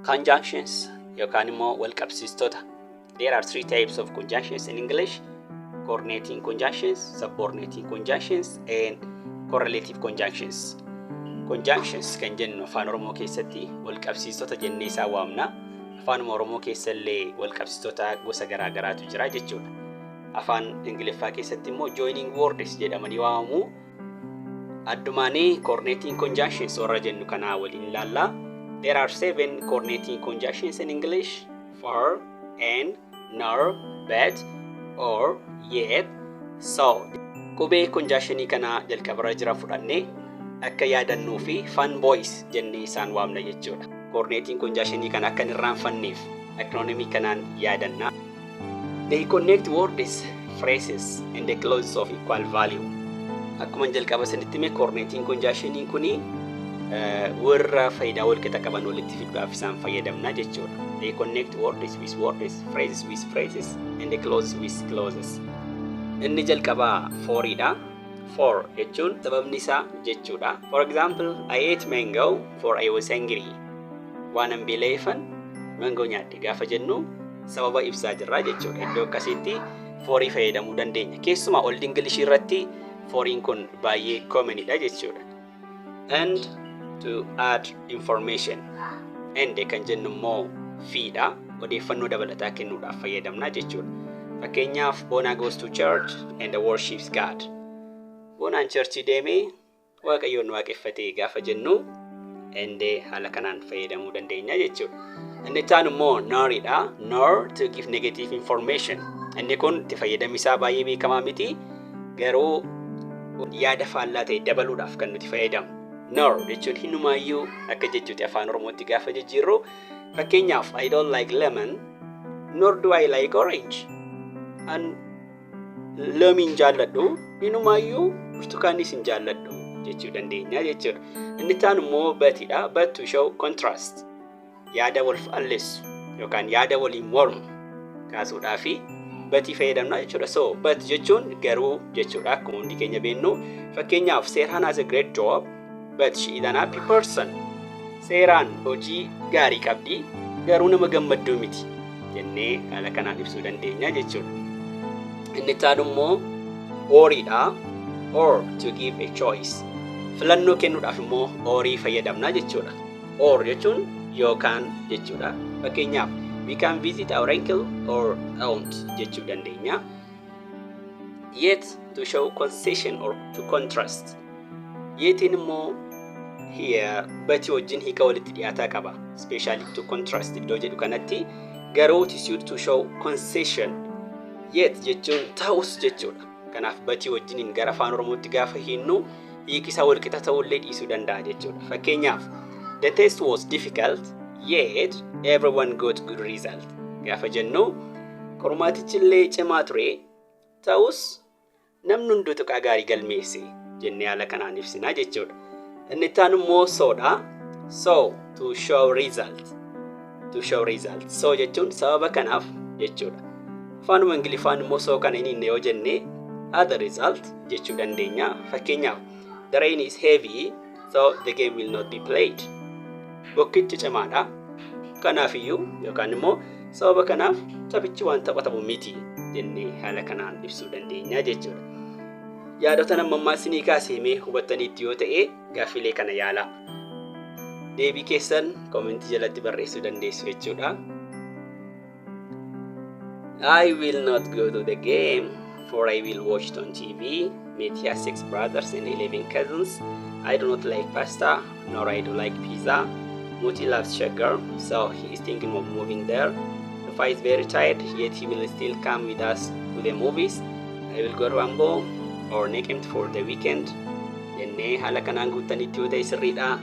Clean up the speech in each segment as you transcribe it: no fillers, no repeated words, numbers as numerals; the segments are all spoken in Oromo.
Conjunctions yookaan immoo walqabsiistota. There are three types of conjunctions in English: coordinating conjunctions, subordinating conjunctions, and correlative conjunctions. Conjunctions kan jennu Afaan Oromoo keessatti walqabsiistota jennee isaan waamna. Afaanuma Oromoo keessa illee walqabsiistota gosa garaa garaatu jira jechuudha. Afaan Ingiliffaa keessatti immoo joining words jedhamanii waamamu. Addumaanii coordinating conjunctions warra jennu kanaa waliin ilaalla. There are seven coordinating conjunctions in English: for, and, nor, but, or, yet, so. Qubee conjunctionii kanaa jalqabarra jira fudhannee akka yaadannuu fi FANBOYS jennee isaan waamna jechuudha. Coordinating conjunctionii kana akka hin irraanfanneef acronymii kanaan yaadanna. They connect words, phrases, and the clauses of equal value. Akkuma jalqaba isinitti hime, coordinating conjunctioniin kuni warra faayidaa walqixa qaban walitti fiduudhaaf isaan fayyadamna jechuudha. They connect words with words, phrases with phrases, and the clauses with clauses. Inni jalqabaa foriidha. For jechuun sababni isaa jechuudha. For example, "I ate mango for I was hungry." Waan an beela'eefan mango nyaadhe gaafa jennu sababa ibsaa jirra jechuudha. Iddoo akkasiitti forii fayyadamuu dandeenya. Keessumaa Old English irratti foriin kun baay'ee commonidha jechuudha. And to add information. And kan jennu immoo fiidha. Odeeffannoo dabalataa kennuudhaaf fayyadamna jechuudha. Fakkeenyaaf, "Boonaa goes to church and worships God." Boonaan churchii deemee Waaqayyoon waaqeffatee gaafa jennu and haala kanaan fayyadamuu dandeenya jechuudha. Inni itti aanu immoo noridha. Nor to give negative information. Inni kun itti fayyadamni isaa baay'ee beekamaa miti. Garuu yaada faallaa ta'e dabaluudhaaf kan nuti fayyadamnu. Nor jechuun hinumaayyuu akka jechuuti Afaan Oromootti gaafa jijjiirru. Fakkeenyaaf, "I don't like lemon, nor do I like orange." An loomii hin jaalladhu, hinumaayyuu burtukaanis hin jaalladhu jechuu dandeenya jechuudha. Inni itti aanu immoo butidha. But to show contrast. Yaada wal faallessu yookaan yaada waliin mormu kaasuudhaafi butii fayyadamna jechuudha. So but jechuun garuu jechuudha akkuma hundi keenya beeknu. Fakkeenyaaf, "Seeraan has a great job, but she is unhappy person." Seeraan hojii gaarii qabdi, garuu nama gammadduu miti jennee haala kanaan ibsuu dandeenya jechuudha. Inni itti aanu immoo oriidha. Or to give a choice. Filannoo kennuudhaaf immoo orii fayyadamna jechuudha. Or jechuun yookaan jechuudha. Fakkeenyaaf, "We can visit our uncle or aunt" jechuu dandeenya. Yet to show concession or to contrast. Yetiin immoo butii wajjin hiika walitti dhiyaataa qaba. Especially to contrast iddoo jedhu kanatti garuu it is used to show concession. Yet jechuun ta'us jechuudha. Kanaaf butii wajjiniin gara Afaan Oromootti gaafa hiinnu hiiki isaa walqixa ta'ullee dhiisuu danda'a jechuudha. Fakkeenyaaf, "The test was difficult, yet everyone got good result." Gaafa jennu qormaatichi illee cimaa ture, ta'us namni hunduu tuqaa gaarii galmeesse jennee haala kanaan ibsina jechuudha. Inni itti aanu immoo sodha. So to show result. To show result. So jechuun sababa kanaaf jechuudha. Afaanuma Ingiliffaan immoo so kana hin hiinne yoo jenne as a result jechuu dandeenya. Fakkeenyaaf, "The rain is heavy, so the game will not be played." Bokkichi cimaadha. Kanaafiyyuu yookaan immoo sababa kanaaf taphichi waan taphatamu miti jennee haala kanaan ibsuu dandeenya jechuudha. Yaadota nama ammaa isinii kaasee himee hubattaniitti yoo ta'e gaaffilee kana yaalaa. Deebii keessan commentii jalatti barreessuu dandeessu jechuudha. "I will not go to the game, for I will watch it on TV." Meti has six brothers and 11 cousins. "I do not like pasta, nor I do like pizza." Muti loves sugar, so he is thinking of moving there. Tufa is very tired, yet he will still come with us to the movies. "I will go to Ambo or Nekemt for the weekend." Jennee haala kanaan guuttanitti yoo ta'e sirriidha.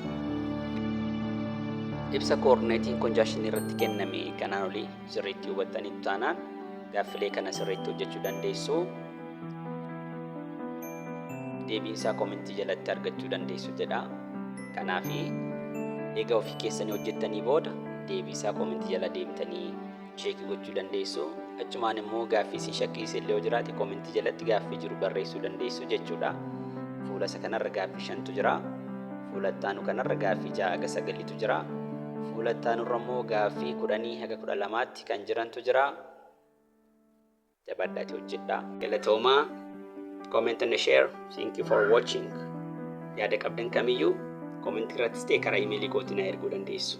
Ibsa coordinating conjunction irratti kenname kanaan olii sirriitti hubattanitti taanaan gaaffilee kana sirriitti hojjechuu dandeessu. Deebiin isaa commentii jalatti argachuu dandeessu jedha. Kanaaf egaa ofii keessanii hojjettanii booda deebii isaa commentii jala deemtanii checkii gochuu dandeessu. Achumaan immoo gaaffii isin shakkisiise illee yoo jiraate commentii jalatti gaaffii jiru barreessuu dandeessu jechuudha. Fuula isa kanarra gaaffii shantu jira. Fuula itti aanu kanarra gaaffii 6 haga 9tu jira. Fuula itti aanurra immoo gaaffii 10 haga 12tti kan jirantu jira. Jabaadhaatii hojjedhaa. Galatoomaa. Comment and share. Thank you for watching. Yaada qabdan kamiyyuu comment irrattis ta'e karaa imeelii kootiin na erguu dandeessu.